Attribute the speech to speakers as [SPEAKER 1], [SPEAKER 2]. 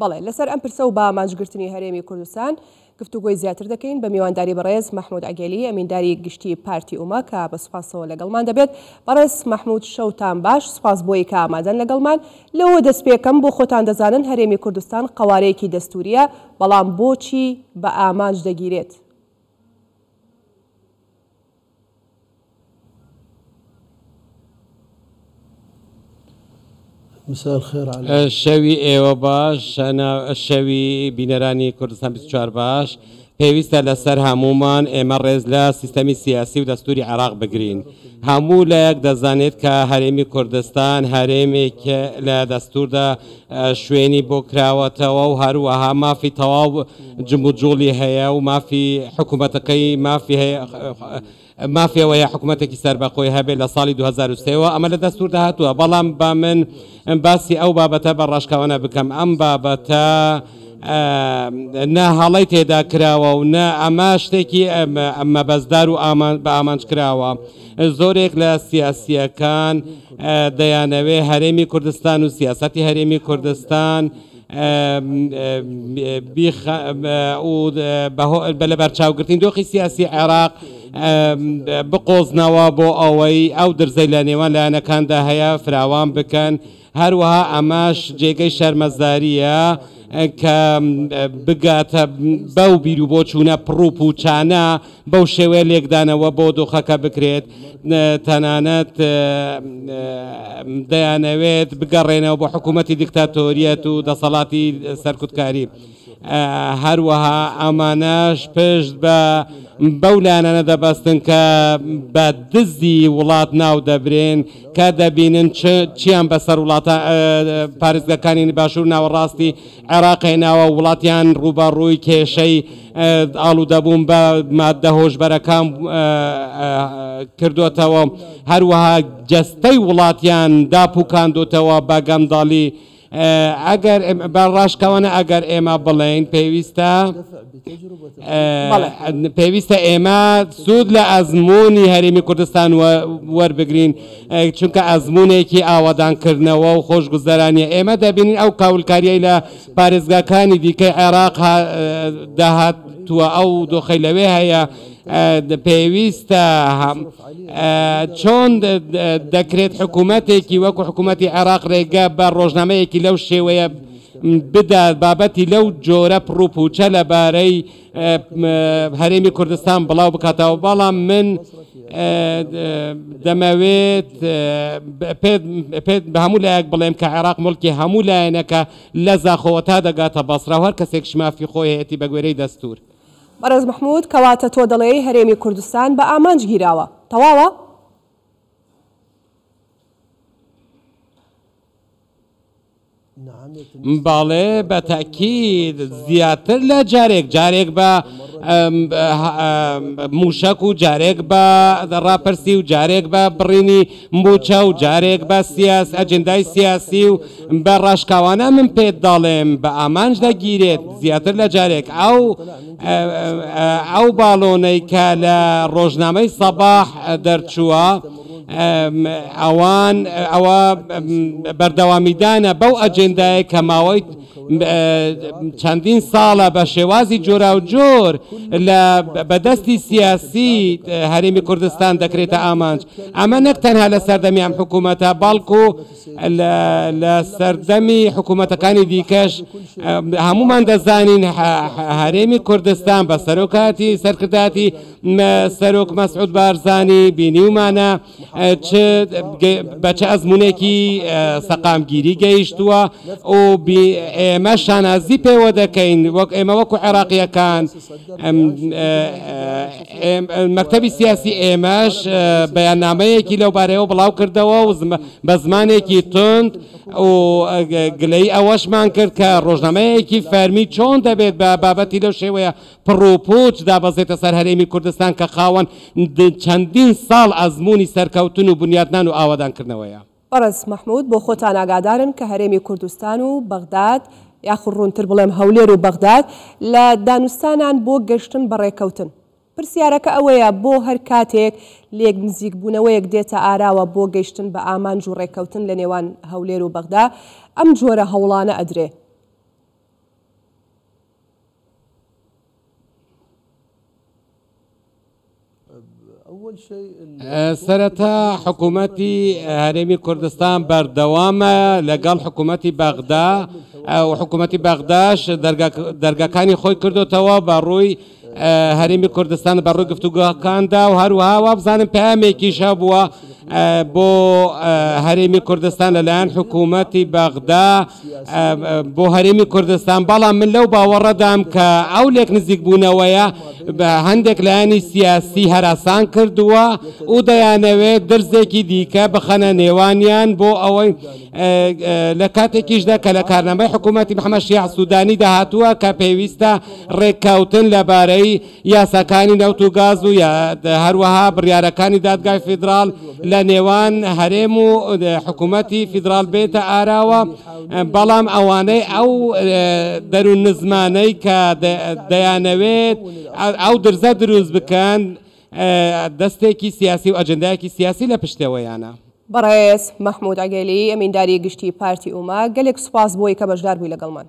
[SPEAKER 1] بەڵێ، لەسەر ئەم پرسە و بە ئامانجگرتنی هەرێمی کوردستان گفتوگۆی زیاتر دەکەین بە میوانداری بەڕێز مەحمود عگێلی ئەمینداری گشتی پارتی ئومە کە بە سوپاسەوە لەگەڵمان دەبێت. بەڕێز مەحمود شەوتان باش، سوپاس بۆی کە ئامادەن لەگەڵمان. لەوەوە دەست پێکەم، بۆ خۆتان دەزانن هەرێمی کوردستان قەوارەیەکی دەستورییە، بەڵام بۆچی بە ئامانج دەگیرێت؟
[SPEAKER 2] شەوی ئێوە باش، شەوی بینەرانی کوردستان 24 باش. پێویستە لەسەر هەموومان ئێمە ڕێز لە سیستەمی سیاسی و دەستوری عێراق بگرین. هەموو لایەک دەزانێت کە هەرێمی کوردستان هەرێمێک لە دەستوردا شوێنی بۆ کراوەتەوە و هەروەها مافی تەواو جموجوڵی هەیە و مافی حکوومەتەکەی مافی هەیە مافی ئەوەیە حکوومەتێکی سەربەخۆی هەبێت لە ساڵی 2003 ەوە ئەمە لە دەستوردا هاتووە بەڵام با من باسی ئەو بابەتە بە ڕاشکاوانە بکەم ئەم بابەتە نە هەڵەی تێدا کراوە و نە ئەمە شتێکی مەبەستدار و بە ئامانج کراوە زۆرێک لە سیاسییەکان دەیانەوێ هەرێمی کوردستان و سیاسەتی هەرێمی کوردستان بە لەبەرچاوگرتنی دۆخی سیاسی عێراق بقۆزنەوە بۆ ئەوەی ئەو درزەی لە نێوان لایەنەکاندا هەیە فراوان بکەن. هەروەها ئەمەش جێگەی شەرمەزارییە کە بگاتە بەو بیروبۆچوونە پڕ و پووچانە بەو شێوەیە لێکدانەوە بۆ دۆخەکە بکرێت، تەنانەت دەیانەوێت بگەڕێنەوە بۆ حکوومەتی دیکتاتۆریەت و دەسەڵاتی سەرکوتکاری. هەروەها ئەمانەش پشت بە بەو لایەنانە دەبەستن کە بە دزی وڵات ناو دەبرێن کە دەبینن چیان بەسەر وڵاتە پارێزگاکانی باشوور ناوەڕاستی عێراق هێناوە وڵاتیان ڕووبەڕووی کێشەی ئاڵوودەبوون بە ماددە هۆشبەرەکان کردوتەوە هەروەها جەستەی وڵاتیان داپوکاندوتەوە بە گەندەڵی ئەگەر بە ڕاشکاوانە ئەگەر ئێمە بڵێین پێویستە پێویستە ئێمە سوود لە ئەزمموی هەرێمی کوردستان وەربگرین چونکە ئەزمونێکی ئاوادانکردنەوە و خۆشگوزەرانیە ئێمە دەبینین ئەو کاولکاریەی لە پارێزگاکانی دیکەی عێراق داهاتووە ئەو دۆخەی لەوێ هەیە پێویستە چۆن دەکرێت حکوومەتێکی وەکو حکوومەتی عێراق ڕێگە بە ڕۆژنامەیەکی لەو شێوەیە بدات بابەتی لەو جۆرە پڕوپوچە لەبارەی هەرێمی کوردستان بڵاو بکاتەوە بەڵام من دەمەوێت پێت بە هەموو لایەک بڵێم کە عێراق مڵکی هەموو لایەنەکە لە زاخۆوە تا دەگاتە بەسرا و هەر کەسێکش مافی خۆی هەیەتی بە گوێرەی دەستوور.
[SPEAKER 1] بەڕێز مەحمود کەواتە تۆ دەڵێی هەرێمی کوردستان بە ئامانج گیراوە تەواوە؟
[SPEAKER 2] بەڵێ بە تەئکید زیاتر لە جارێک، جارێک بە مووشەک و جارێک بە ڕاپرسی و جارێک بە بڕینی مووچە و جارێک بە سیاس ئەجندای سیاسی و بە ڕاشکاوانە من پێت دەڵێم بە ئامانج دەگیرێت زیاتر لە جارێک ئەو ئەو باڵۆنەی کە لە ڕۆژنامەی سەباح دەرچووە ئەوان ئەوە بەردەوامیدانە بەو ئەجێندایە کە ماوەی چەندین ساڵە بە شێوازی جۆراوجۆر لە بەدەستی سیاسی هەرێمی کوردستان دەکرێتە ئامانج ئەمە نەک تەنها لە سەردەمی ئەم حکوومەتە بەڵکو لە سەردەمی حکوومەتەکانی دیکەش هەمومان دەزانین هەرێمی کوردستان بە سەرۆکاتی سەرکرداتی سەرۆک مەسعود بارزانی بینیومانە چ بە چ ئەزمونێکی سەقامگیری گەیشتووە و ئێمە شانازی پێوە دەکەین وەک ئێمە وەکو عێراقیەکان مەکتەبی سیاسی ئێمەش بەیاننامەیەکی لەو بارەیەوە بڵاو کردەوە و بە زمانێکی توند و گلەیی ئەوەشمان کرد کە ڕۆژنامەیەکی فەرمی چۆن دەبێت بە بابەتی لەو شێوەیە پڕوپووچ دابەزێتە سەر هەرێمی کوردستان کە خاوەن چەندین ساڵ ئەزموونی سەرکەوتن و بنیاتنان و ئاوەدانکردنەوەیە.
[SPEAKER 1] بەڕێز مەحمود بۆ خۆتان ئاگادارن کە هەرێمی کوردستان و بەغداد یاخود ڕوونتر بڵێم هەولێر و بەغداد لە دانوستانان بۆ گەشتن بە ڕێکەوتن. پرسیارەکە ئەوەیە بۆ هەر کاتێک لێک نزیکبوونەوەیەک دێتە ئاراوە بۆ گەیشتن بە ئامانج و ڕێکەوتن لە نێوان هەولێر و بەغدا ئەم جۆرە هەوڵانە ئەدرێ؟
[SPEAKER 2] سەرەتا حکوومەتی هەرێمی کوردستان بەردەوامە لەگەڵ حکوومەتی بەغدا و حکوومەتی بەغداش دەرگاکانی خۆی کردوتەوە بە ڕووی هەرێمی کوردستان بە ڕووی گفتوگۆکاندا و هەروەها وابزانم پەیامێکیش هەبووە بۆ هەرێمی کوردستان لەلایەن حکوومەتی بەغدا بۆ هەرێمی کوردستان، بەڵام من لەو باوەڕەدام کە ئەو لێک نزیکبوونەوەیە بە هەندێک لایەنی سیاسی هەراسان کردووە و دەیانەوێت درزێکی دیکە بخەنە نێوانیان بۆ ئەوەی لە کاتێکیشدا کە لە کارنامەی حکوومەتی محەممەد شیاع سوودانی داهاتووە کە پێویستە ڕێککەوتن لەبارەی یاساکانی نەوت و گاز و هەروەها بڕیارەکانی دادگای فیدراڵ لە نێوان هەرێم و حکوومەتی فیدراڵ بێتە ئاراوە، بەڵام ئەوانەی ئەو دەروون نزمانەی کە دەیانەوێت ئەو درزە دروست بکەن دەستێکی سیاسی و ئەجندایەکی سیاسی لە پشتەوەیانە.
[SPEAKER 1] بەڕێز مەحمود عگێلی، ئەمینداری گشتی پارتی ئومە، گەلێک سوپاس بۆی کە بەشدار بووی لەگەڵمان.